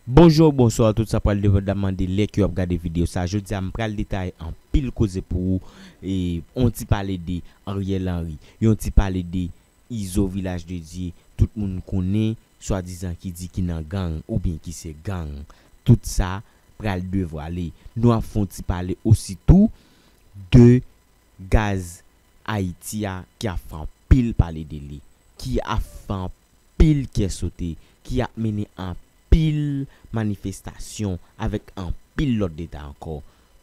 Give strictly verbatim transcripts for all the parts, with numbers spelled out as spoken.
Bonjou, bonswa, tout sa pral depandaman de lè ke w ap gade videyo sa. Jodi a, m pral detaye anpil koze pou ou. E, yon ti pale de Ariel Henry, yon ti pale de Izo Vilaj de Dye, tout moun konnen, swadizan ki di ki nan gang oubyen ki se gang. Tout sa pral devwale. Nou ap fè yon ti pale ositou de gaz Ayiti a ki ap fè anpil pale de li, ki ap fè anpil kè sote, ki ap mennen anpil manifestasyon avèk anpil lòt detay ankò.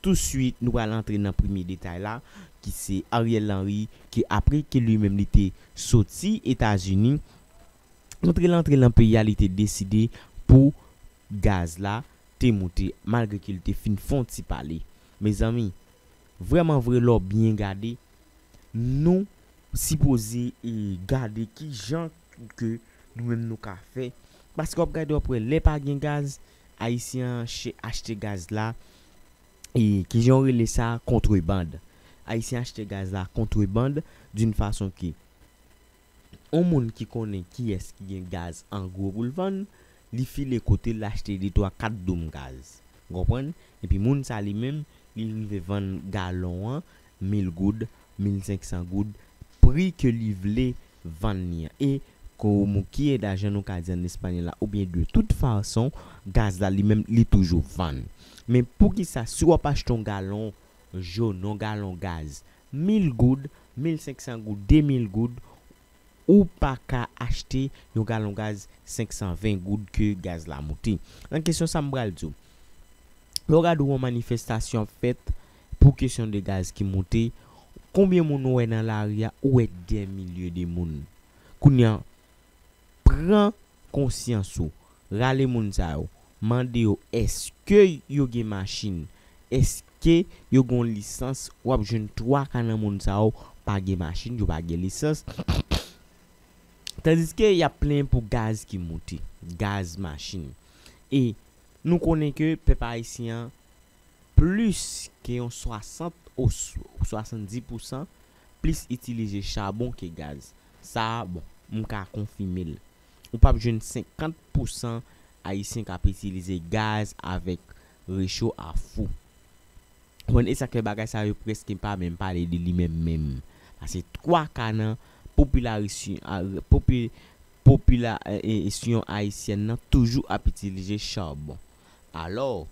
Touswit, nou pral antre nan premye detay la, ki se Ariel Henry, ki apre ke li menm li te soti Etazini, antre l antre nan peyi a, li te deside pou gaz la te moute, malgre ke li te fin fè yon ti pale. Mezanmi, vrèman vre, lè w byen gade, nou sipoze, e, gade ki jan ke nou menm nou ka fè. Paske w ap gade, w ap wè, lè pa gen gaz, Ayisyen an che-, achte gaz la, e, ki jan w rele sa, kontrebann. Ayisyen achte gaz la kontrebann, d'une façon ke yon moun ki konnen kiyès ki gen gaz an gwo pou l vann, li file kote l achte de twa kat doum gaz. Ou konprann? Epi moun sa li menm, li rive vann galon an mil goud, mil senk san goud, pri ke li vle vann li an. E como quiera, jan nou ka di an espanyòl la, oubyen de tout fason, gaz la li menm, li toujou vann. Men poukisa, si w ap achte yon galon jòn, yon galon gaz, mil goud, mil senk san goud, de mil goud, ou pa ka achte yon galon gaz senk san ven goud ke gaz la moute. Nan kesyon sa, m pral di w, lè w gade yon manifestasyon ap fèt pou kesyon de gaz ki moute, konbyen moun ou wè nan lari a? Ou wè dè milye de moun. Kounye a, pran konsyans ou, rale moun sa yo, mande yo èske yo gen machin, èske yo gen yon lisans. W ap jwenn twa ka nan moun sa yo pa gen machin, yo pa gen lisans. Tandiske y ap plenyen pou gaz ki moute, gaz machin. E nou konnen ke pèp ayisyen an, plis ke yon swasant ou s-, ou swasanndis pousan plis itilize chabon ke gaz. Sa a, bon, m ka konfime l. Ou p ap jwenn senkant pousan Ayisyen k ap itilize gaz avèk recho a fou. Konprann? E sa k fè bagay sa yo prèske pa menm pale de li menm menm. Paske twa ka nan popilarisyon, a, popi-, popilasyon ayisyèn nan toujou ap itilize chabon. Alò,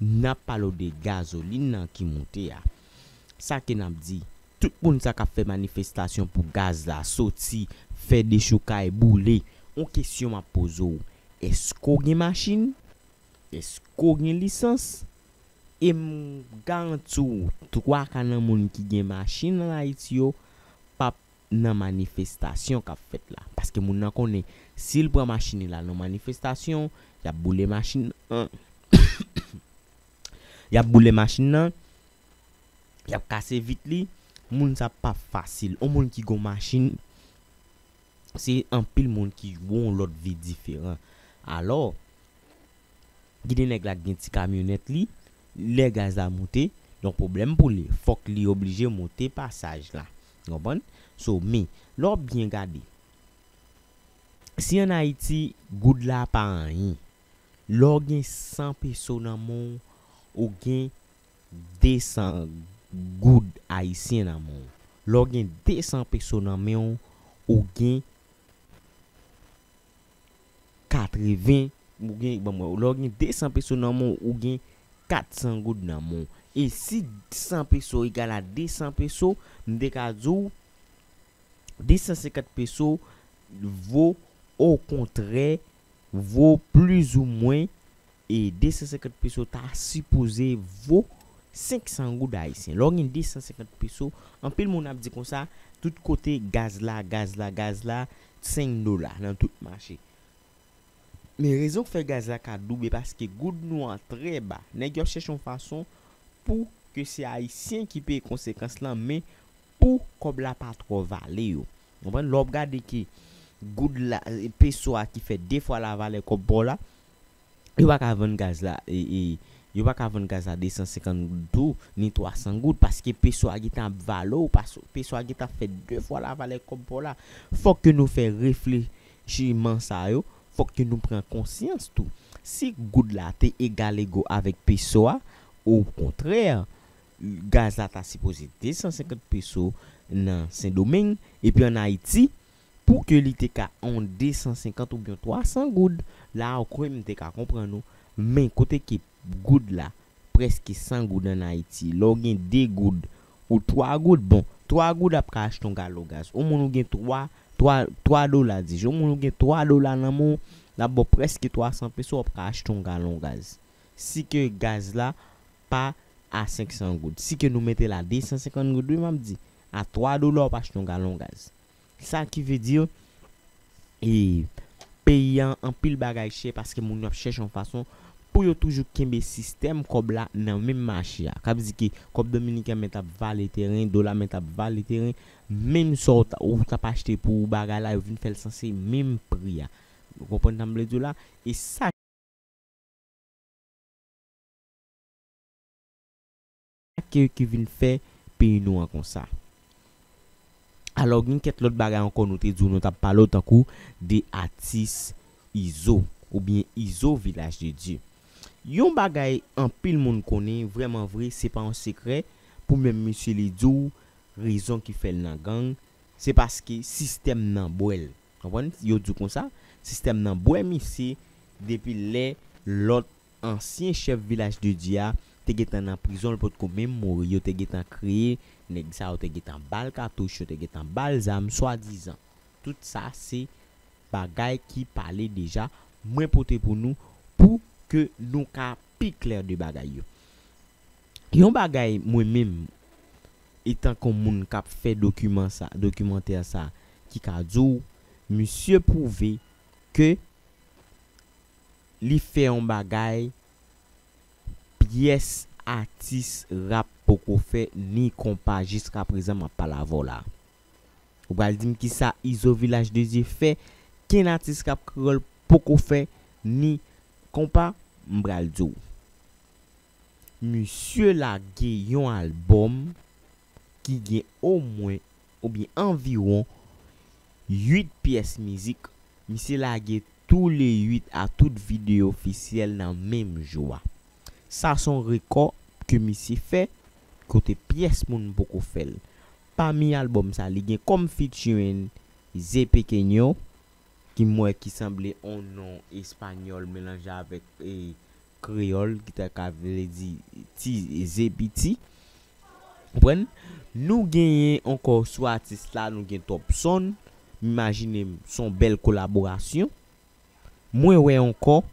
n ap pale w de gazolin nan ki moute a. Sa ke n ap di, tout moun sa k ap fè manifestasyon pou gaz la soti, fè dechoukay, boule, yon kesyon m ap poze w, èske w gen machin? Èske w gen lisans? E m garanti w, twa ka nan moun ki gen machin an Ayiti yo p ap nan manifestasyon k ap fèt la. Paske moun nan konnen, si l pran machin li la nan manifestasyon, y ap boule machin nan. Y ap boule machin nan, y ap kase vit li. Moun sa p ap fasil. Yon moun ki gon machin, se anpil moun ki yon lòt vi diferan. Alò, gen de nèg la k gen ti kamyonèt li, lè gaz la moute, yon pwoblèm pou li. Fòk li oblije moute pasaj la. Konprann? So, men, lè w ap byen gade, si ann Ayiti, goud la pa anyen. Lè w gen san peso nan men w, ou gen de san goud ayisyen nan men w. Lè w gen de san peso nan men w, ou gen katreven, ou gen, ban mwen, lè w gen de san peso nan men w, ou gen kat san goud nan men w. E si san peso egal a de san peso, m te ka di w, de san senkant peso vo, okontrè, vo plizoumwen, e de san senkant peso ta sipoze vo senk san goud ayisyen. Lè w gen de san senkant peso, anpil moun ap di konsa, tout kote gaz la, gaz la, gaz la, senk dola nan tout mache. Men rezon k fè gaz la ka doub, e paske goud nou an trè ba. Nèg yo ap chèche yon fason pou ke se ayisyen ki peye konsekans lan, men pou kòb la pa twò vale yo. Konprann? Lè w ap gade ke goud la, e, peso a ki fè de fwa la valè kòb pa w la, yo pa ka vann gaz la, e, e, yo pa ka vann gaz la de san senkant goud tou, ni twa san goud, paske peso a gentan ap vale w, pas-, peso a gentan ap fè de fwa la valè kòb pa w la. Fòk ke nou fè reflechiman sa yo, fòk ke nou pran konsyans tou. Si goud la te egalego avèk peso a, okontrè, gaz la ta sipoze de san senkant peso nan Sendomeng, epi ann Ayiti, pou ke li te ka on de san senkant oubyen twa san goud, la ankò m te ka konprann ou. Men kote ke goud la prèske san goud ann Ayiti, lè w gen de goud ou twa goud, bon, twa goud ap ka achte yon galon gaz. Yon moun ou gen twa, twa, twa dola, di, yon moun ou gen twa dola nan men w, l ap ba w prèske twa san peso, w ap ka achte yon galon gaz. Si ke gaz la pa a senk san goud. Si ke nou mete l a de san senkant goud, wi, m ap di, a twa dola, w ap achte yon galon gaz. Sa ki vle di, e, peyi an, anpil bagay chè paske moun yo ap chèche yon fason pou yo toujou kenbe sistèm kòb la nan menm mache a. K ap di ke kòb dominiken mèt ap vale teren, dola mèt ap vale teren, menm sa w ta, ou t ap achte pou bagay la, yo vin fè l sanse menm pri a. Ou konprann sa m vle di w la? E sa ke, ki vin fè peyi nou an konsa. Alò, gen kèk lòt bagay ankò nou te di w nou t ap pale w, tankou de atis Izo, oubyen Izo Vilaj de Dye. Yon bagay anpil moun konnen, vrèman vre, se pa yon sekrè, pou menm misye li di w rezon ki fè l nan gang, se paske sistèm nan bwè l. Konprann? Yo di w konsa, sistèm nan bwè misye depi lè lòt ansyen chèf Vilaj de Dye a te gentan nan prizon, l potko menm mouri, yo te gentan kreye, nèg sa yo te gentan ba l katouch, yo te gentan ba l zam, swadizan. Tout sa se bagay ki pale deja, mwen pote pou nou, pou ke nou ka pi klè de bagay yo. Yon bagay mwen menm, etan kon moun k ap fè dokiman sa, dokimantè sa, ki ka di w, misye pwouve ke li fè yon bagay pyès atis rap poko fè ni konpa jiskaprezan m ap pale avè w la. Ou pral di m kisa Izo Vilaj de Dye fè, kenn atis rap kreyòl poko fè ni konpa, m pral di w. Misye lage yon albòm ki gen omwen oubyen anviwon uit pyès mizik. Misye lage toulewit a tout videyo ofisyèl nan menm jou a. Sa se yon rekò ke misye fè, kote pyès moun poko fè l. Pami albòm sa, li gen kòm featuring Ze Pequeño, ki m wè ki sanble on non espanyòl melanje avèk, e, kreyòl, ki ta ka vle di ti, Ze Piti. Konprann? Nou genyen ankò sou atis la, nou gen Topson. M imajine m se yon bèl kolaborasyon. Mwen wè ankò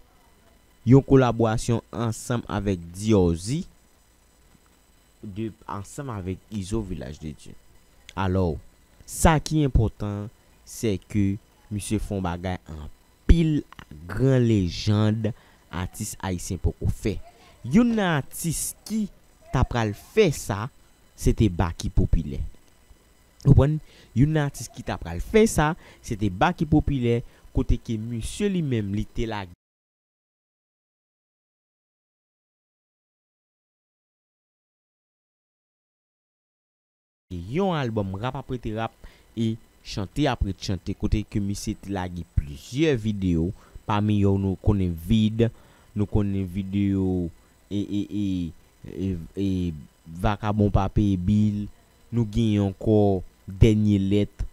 yon kolaborasyon ansanm avèk Diorzi, de, ansanm avèk Izo Vilaj de Dye. Alò, sa ki enpòtan, se ke misye fè yon bagay anpil gran lejand atis ayisyen poko fè. Youn nan atis ki ta pral fè sa, se te Baky Popilè. Ou konprann? Youn nan atis ki ta pral fè sa, se te Baky Popilè, kote ke misye li menm, li te lage yon albòm rap apre te rap e chante apre chante, kote ke misye te lage plizyè videyo, pami yo nou konnen Vid, nou konnen videyo e, e, e, e, e, Vakabon pa peye bil, nou genyen ankò Dènye Lèt,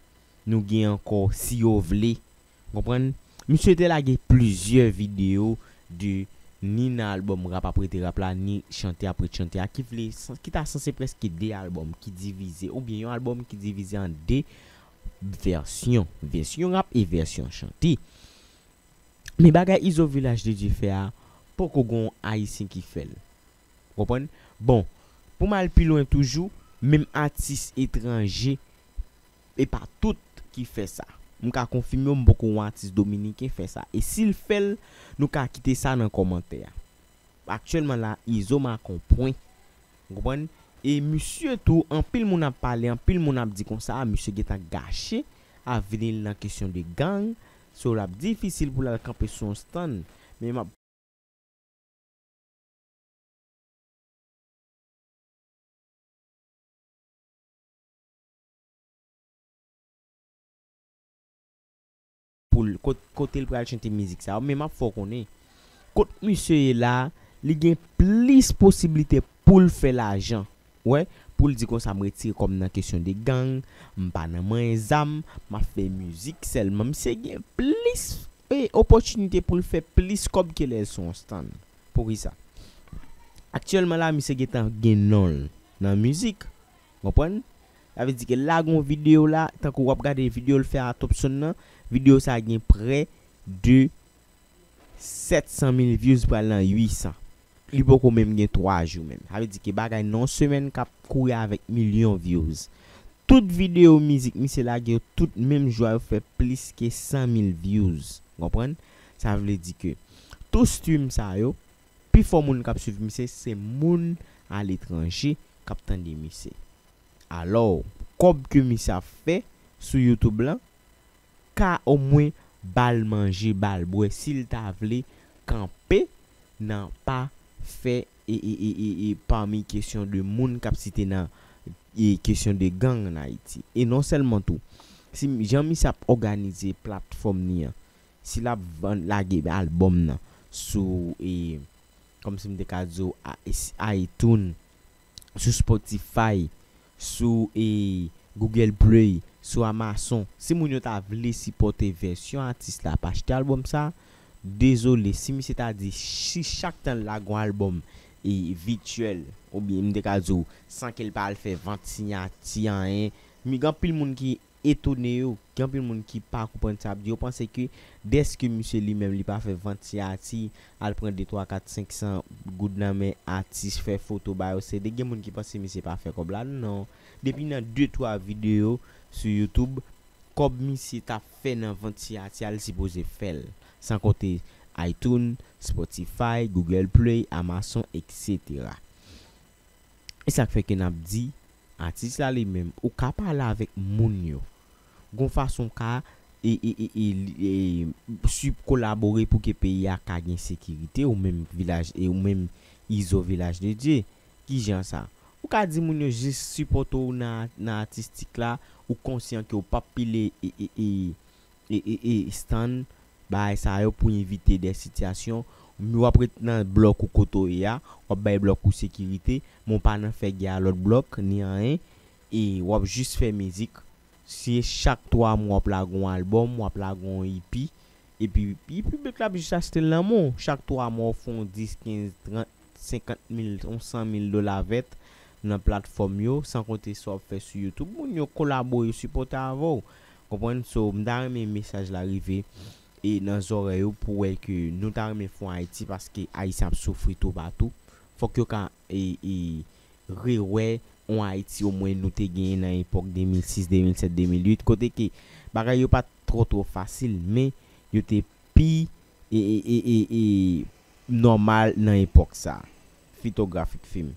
nou gen ankò Si yo vle. Konprann? Misye te lage plizyè videyo de ni nan albòm rap apre te rap la, ni chante apre chante a, ki vle, ki ta sanse prèske de albòm ki divize, oubyen yon albòm ki divize an de vèsyon, vèsyon rap e vèsyon chante. Men bagay Izo Vilaj de Dye fè a, poko gon Ayisyen ki fè l. Konprann? Bon, pou m al pi lwen toujou, menm atis etranje, e pa tout ki fè sa. M ka konfime w, m poko wè atis dominiken fè sa. E si l fè l, nou ka kite sa nan kòmantè a. Aktyèlman la, Izo make yon pwen. Ou konprann? E misye tou, anpil moun ap pale, anpil moun ap di konsa, misye gentan gache avni l nan kesyon de gang. So, l ap difisil pou l al kanpe sou yon stand. Men m ap pou l kot, kote l pral chante mizik sa yo, men m ap fè w konnen. Kot misye ye la, li gen plis posiblite pou l fè lajan. Wè, pou l di konsa, "M retire kò m nan kesyon de gang, m pa nan manyen zam, m ap fè mizik sèlman." Misye gen plis, e, opòtinite pou l fè plis kòb ke lè l sou yon stand. Poukisa? Aktyèlman la, misye gentan gen non l nan mizik. Konprann? Sa vle di ke la gon videyo la, tankou w ap gade videyo l fè a Topson nan, videyo sa gen prè de sèt san mil views, pral nan uit san. Li poko menm gen twa jou menm. Sa vle di ke bagay nan yon semèn k ap kouri avèk milyon views. Tout videyo mizik misye lage yo, tout menm jou a yo fè plis ke san mil views. Konprann? Sa vle di ke tout stream sa yo, pifò moun k ap swiv misye, se moun aletranje k ap tande misye. Alò, kòb ke misye ap fè sou YouTube lan, ka omwen ba l manje, ba l bwè, si l ta vle kanpe nan pa fè e, e, e, e, e pami kesyon de moun k ap site nan, e, kesyon de gang ann Ayiti. E non sèlman tou, si m, jan misye ap òganize platfòm li an, si l ap vann, lage albòm nan sou, e, kòmsi m te ka di w, a-, e, iTunes, sou Spotify, sou, e, Google Play, sou Amazon. Si moun yo ta vle sipòte vèsyon atis la, ap achte albòm sa, dezole, si misye ta di, si chak tan l lage yon albòm, e, vityèl, oubyen m te ka di w, san ke l pa al fè vant siyati, anyen, men gen anpil moun ki etone yo, gen anpil moun ki pa konprann sa ap di, yo panse ke dèske misye li menm li pa fè vant siyati, al pran de, twa, kat, senk san goud nan men atis, fè foto ba yo, se de, gen moun ki panse misye pa fè kòb la, non. Depi nan de, twa videyo sou YouTube, kòb misye t ap fè nan vant siyati a, li sipoze fè l. San konte iTunes, Spotify, Google Play, Amazon, et cetera. E sa k fè ke n ap di, atis la li menm, ou ka pale avèk moun yo. Gon fason w ka e, e, e, e, e, sib kolabore pou ke peyi a ka gen sekirite, ou menm vilaj, e ou menm Izo Vilaj de Dye. Kijan sa? Ou ka di moun yo jis sipòte w nan, nan atistik la, ou konsyan ke w p ap pile e, e, e, e, e, e stand, bagay sa yo pou evite de sitiyasyon. W ap ret nan blòk ou kote w ye a, w ap bay blòk ou sekirite, men w pa nan fè gè a lòt blòk, ni anyen, e w ap jis fè mizik. Si chak twa mwa w ap lage yon albòm, w ap lage yon E P, epi, epi piblik la ap jis achte l nan men w. Chak twa mwa w fè yon dis, kenz, trant, senkant mil, yon san mil dola vèt nan platfòm yo, san konte sa w ap fè sou YouTube. Moun yo kolabore, yo sipòte avè w. Konprann? So, m ta renmen mesaj la rive e nan zòrèy yo pou wè ke nou ta renmen fè yon Ayiti, paske Ayisyen ap soufri toupatou. Fòk yo ka e, e rewè yon Ayiti omwen nou te genyen nan epòk de mil sis, de mil sèt, de mil uit, kote ke bagay yo pa t twò twò fasil, men yo te pi e, e, e, e, e nòmal nan epòk sa. Fitografik fim.